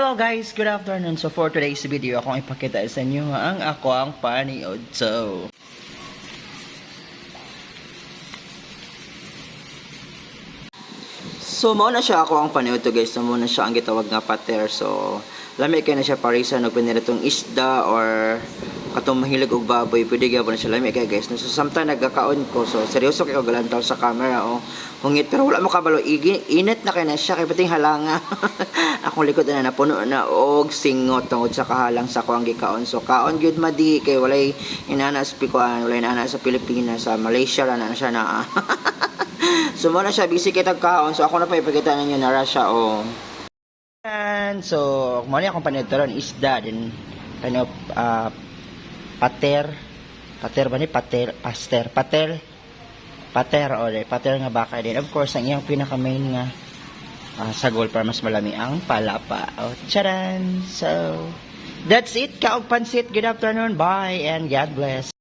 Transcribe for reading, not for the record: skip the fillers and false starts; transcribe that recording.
Hello guys, good afternoon. So for today's video, akong ipakita sa inyo ang ako ang paniod. So mao na siya ako ang paniod to, guys. So mao na siya ang gitawag nga pater. So lami kay na siya parisa og piniritong isda or katong mahilig og baboy, pwede gyapon na siya, lami kay, guys. No, so samtang nagakaon ko, so seryoso kay ko galantaw sa camera oh. Hungit pero wala mo kabalo init na kay na siya kay pating halanga. Akong likod na napuno na og singot tungod sa kahalang sa ako ang gikaon. So kaon gyud madi kay walay inana sa pikuan, walay inana sa Pilipinas, sa Malaysia ra na siya na. So mo na siya busy kay kaon. So ako na pa ipakita ninyo na ra siya oh. And so mo ni akong panidtoron isda din kano pater pater ba ni pater paster pater pater o di pater nga baka din, of course ang iyang pinaka main nga sagol para mas malami ang palapa. Oh, charan. So that's it, kaog pansit. Good afternoon, bye and God bless.